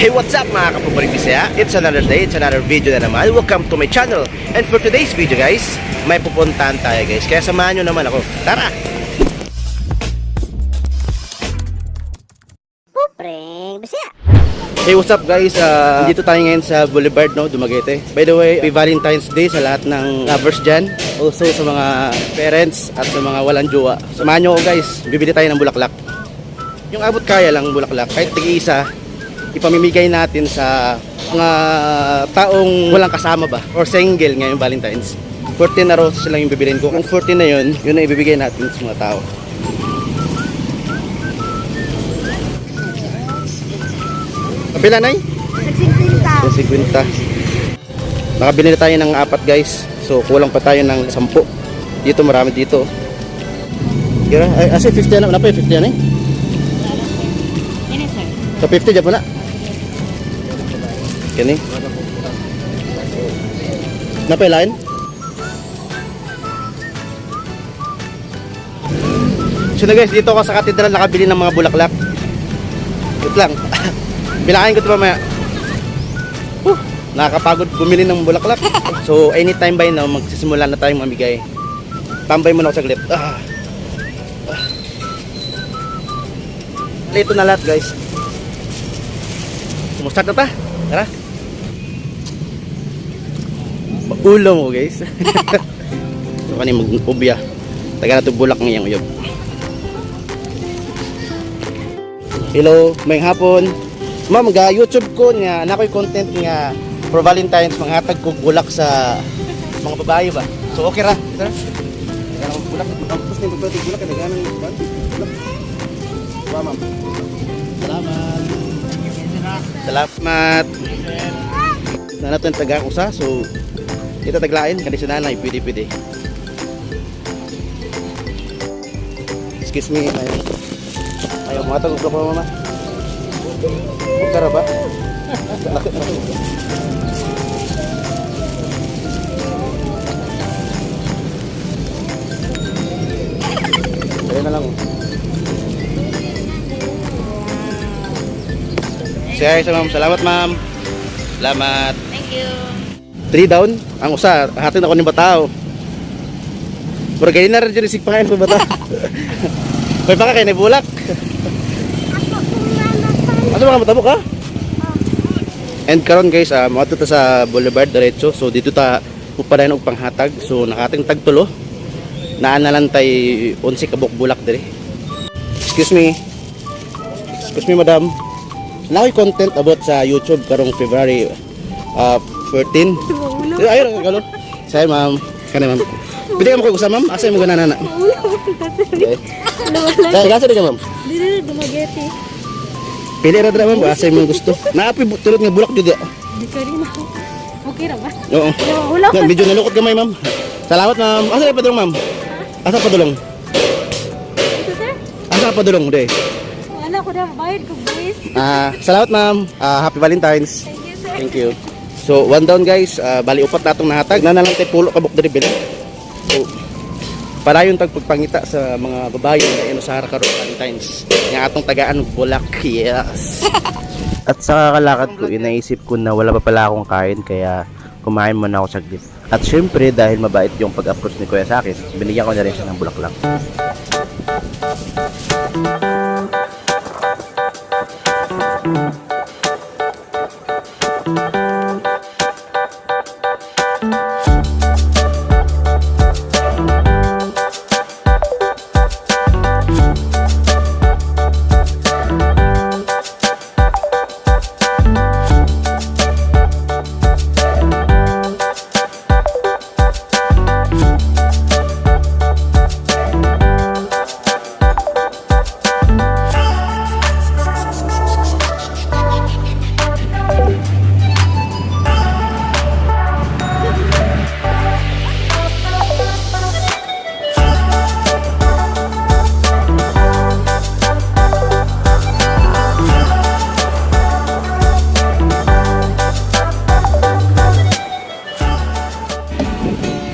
Hey, what's up, mga kapaboring Bisaya? It's another day, it's another video na naman. Welcome to my channel. And for today's video, guys, may pupuntahan tayo, guys. Kaya samahan nyo naman ako. Tara! Pobreng Bisaya. Hey, what's up, guys? Dito tayo ngayon sa Boulevard, no, Dumaguete. By the way, happy Valentine's Day sa lahat ng lovers dyan. Also sa mga parents at sa mga walang jowa. Samahan nyo ako, guys. Bibili tayo ng bulaklak. Yung abot kaya lang bulaklak, kahit tig-isa, ipamimigay natin sa mga taong walang kasama ba or single ngayong Valentine's. 14 na roses lang yung bibilin ko. Kung 14 na yun, yun na ibibigay natin sa mga tao. Kapila, Nay? 50. 50. Nakabili na tayo ng apat, guys. So kulang pa tayo ng 10. Dito marami dito. Kira, ay, asa 50 na, napa 50 na eh. Ini, sir. Sa 50 dyan po na. Kini. Napa line? So na guys, dito ako sa katedral nakabili ng mga bulaklak. Wait lang. Bilangin ko ito mamaya. Huh, nakakapagod bumili ng bulaklak. So anytime by now, magsisimula na tayong mamigay. Tambay muna ako saglit. Ah. Ah. Ito na lahat, guys. Kumusta na ta? Tara. Maulo mo, guys. So kani mag-ubya. Taga na to bulak ngayong uyab. Hello, may hapon. Ma'am, ga YouTube ko nga na ako'y content nga for Valentine's manghatag ko bulak sa mga babae ba. So okay ra. Tara. Taga na bulak, tapos ni bulak bulak kay ng bulak. Ba, ma'am. Salamat. Salamat. Na natin taga usa, so kita taglain kani si nanay, pwede pwede. Excuse me, ayaw. Ayaw mga tagog ko, mama. Kara ba? Laki, laki. Ayun na lang. Oh. Sige, sa ma'am. Salamat, ma'am. Salamat. Thank you. Three down. Ang usa, hatin ako ni Batao. Pero ganyan na rin dyan isig pangain ko Batao. May paka kay bulak. Ano mga matabo ka? And karon guys, moadto ta sa Boulevard diretso. So dito ta pupadayon og panghatag. So nakating tagtulo. Naa na lang tay 11 ka buok bulak diri. Excuse me. Excuse me, madam. Nakoy content about sa YouTube karong February 14. Ay, ayun, galo. Say, ma'am. Kani, ma'am. Pwede ka mo kay usa, ma'am? Asa mo ganana na? Okay. Say, gasa di ka, ma'am. Dili Dumaguete. Pili ra dra, ma'am, asa mo gusto. Naapoy tulod nga bulak jud. Di ka rin ako. Okay ra ba? Oo. Wala. Na, medyo nalukot gamay, ma'am. Salamat, ma'am. Asa pa padulong, ma'am? Asa padulong? Ito, sir? Asa padulong, de? Wala ko na bayad ko buwis. Ah, salamat, ma'am. Ah, happy Valentine's. Thank you, sir. Thank you. So, one down, guys. Bali upat na atong nahatag. Na na lang tayo pulo kabuk diri bila. So, padayon tag pagpangita sa mga babae na inusara karon Valentine's. Nga atong tagaan og bulak. Yes. At sa kakalakad ko, inaisip ko na wala pa pala akong kain kaya kumain muna ako saglit. At syempre, dahil mabait yung pag-approach ni Kuya sa akin, binigyan ko na rin siya ng bulaklak.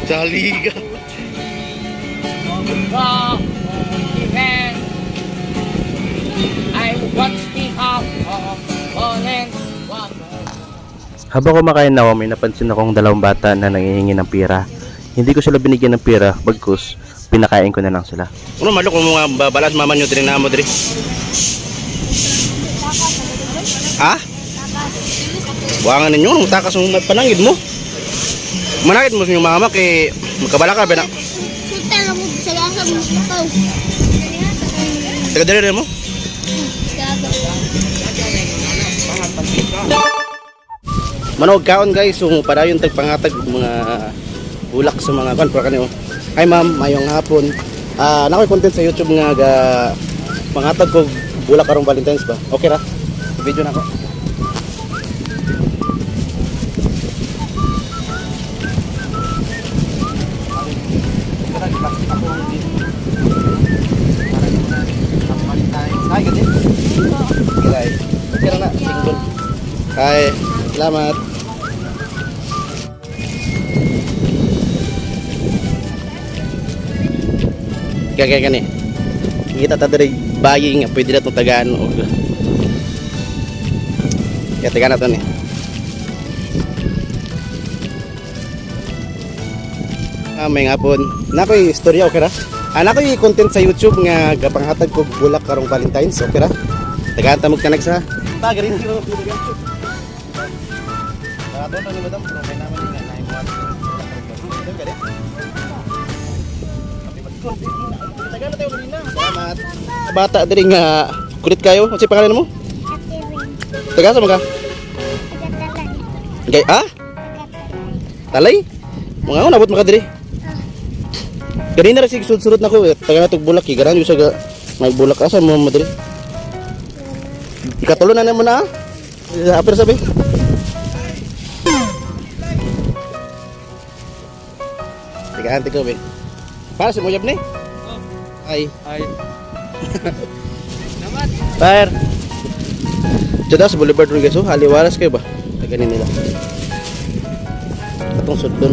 Jaliga. I watch the half of Holland. Habang kumakain na ako, may napansin akong dalawang bata na nangihingi ng pira. Hindi ko sila binigyan ng pira, bagkus pinakain ko na lang sila. Ano malo kung mga babalas mama nyo diri na mo diri. Ha? Buangan ninyo nung takas mo panangid mo. Manangid mo sa inyong mama kay magkabala ka ba na. Sultan mo sa lasa mo ikaw. Taga diri mo. Manog kaon, guys, so padayon tag pangatag og mga bulak sa mga kan para kanyo. Hi ma'am, mayong hapon. Ah, nakoy content sa YouTube nga ga pangatag og bulak karong Valentine's ba. Okay ra? Video na ako. Hi, gani. Kilay. Okay ra na, single. Hi, salamat. Kaya gani. Kita ta diri bayi nga pwede na itong tagaan og kaya tagaan na to ni. Ah, may hapon. Nakoy istorya, okay ra? Ah, nakoy content sa YouTube nga gapanghatag kog bulak karong Valentine's, okay ra? Tagaan ta mo kanag sa. Ta garin ko. Doon ni madam, pero kay naman nga na imuhat. Salamat. Bata diri nga kulit kayo. Unsa pangalan mo? Taga sa mga? Gay ah? Talay? Mga una abot maka diri. Kanina ra sig sud-surot nako eh. Taga na tog bulak eh. Garan yung sa may bulak asa mo mo diri. Ikatulo na namo na. Ah. Apir sabi. Tiga ante ko be. Para sa muyab ni? Ay. Ay. Fire. Diyan sa Boulevard rin guys, oh. Haliwaras kayo ba? Taganin nila. Atong sudlon.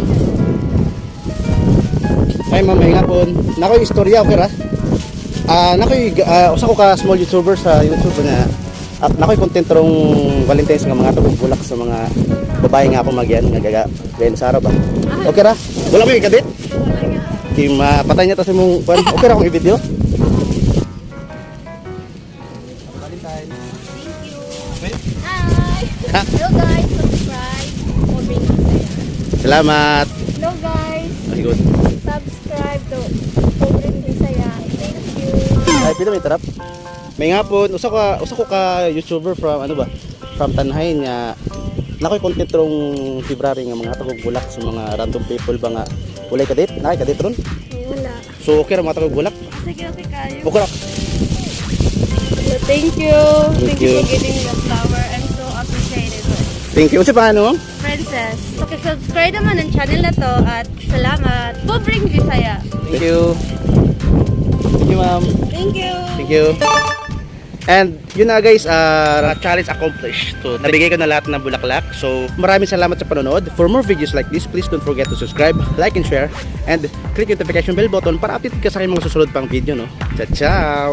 Ay ma'am, may hapon. Nakoy istorya, okay ra? Ah, nakoy usa ko ka small YouTuber sa YouTube nga at nakoy content rong Valentine's nga mga tagong bulak sa mga babae nga ako magyan nga gaga gayon sa araw ba. Okay ra? Wala mo yung kadit? Di mapatay niya ta sa imong kuan. Okay ra akong i-video? Hi! Hello guys, subscribe. Pobreng Bisaya. Salamat. Hello guys, Ay, good. Subscribe to Pobreng Bisaya. Thank you. Ay, pila may tarap. May nga po, usa ko ka YouTuber from ano ba? From Tanhay nga nakoy content rong February nga mga tagog bulak sa mga random people ba nga walay kadit, nakay kadit ron. Wala. So okay ra mga tagog bulak. Sige, okay kayo. Okay ra. Thank you. Thank Thank you you. for giving me a flower. I'm so appreciated. Thank you. Unsa pa ano? Princess. Okay, subscribe naman ang channel na to at salamat. Pobreng Bisaya. Thank you. Thank you, ma'am. Thank you. Thank you. And yun na guys, challenge accomplished. So, nabigay ko na lahat ng bulaklak. So, maraming salamat sa panonood. For more videos like this, please don't forget to subscribe, like, and share. And click yung notification bell button para update ka sa aking mga susunod pang video, no? Ciao, ciao!